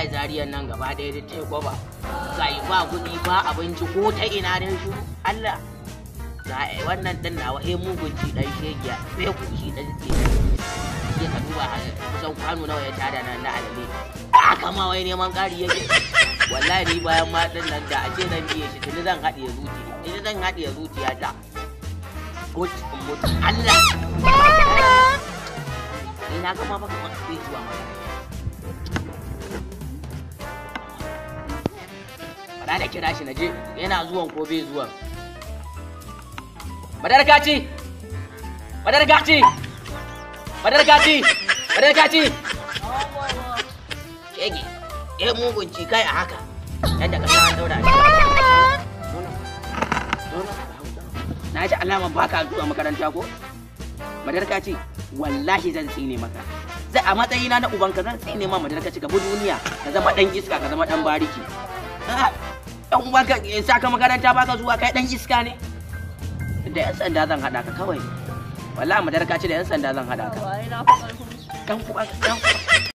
Wallahi zariyan nan gaba ɗaya da ta gwaba. Kai ba kuɗi ba abinci ko ta ina dai shi. Allah. Ga wannan ɗin nawa eh mugun ci ɗan shegiya. Sai ku shi ɗan ce. Sai ka duba kusan kwano nawa ya tada nan na alale. Haka ma wai neman ƙari yake. Wallahi ni bayan ma ɗin nan da a ce zan biye shi tuni zan haɗiye zuciya. Tuni zan haɗiye zuciyata. Ko in mutu. Allah. Ni na gama baka ma zai zuwa makaranta. Bara da kira shi na je yana zuwan ko bai zuwan. Madarkaci! Madarkaci! Madarkaci! Madarkaci! Shege, eh mugun ci kai a haka. Yadda ka san an daura shi. Na ji alaman baka zuwa makaranta ko? Madarkaci, wallahi zan tsine maka. Zai a matsayina na ubanka zan tsine ma madarkaci ka bi duniya ka zama dan iska ka zama dan bariki. Dan ubanka ya saka makaranta baka zuwa kai dan iska ne. Da yan sanda zan hada ka kawai. Wallahi madarkaci da yan sanda zan hada ka. Ai na fi ƙarfin su. Dan ubanka dan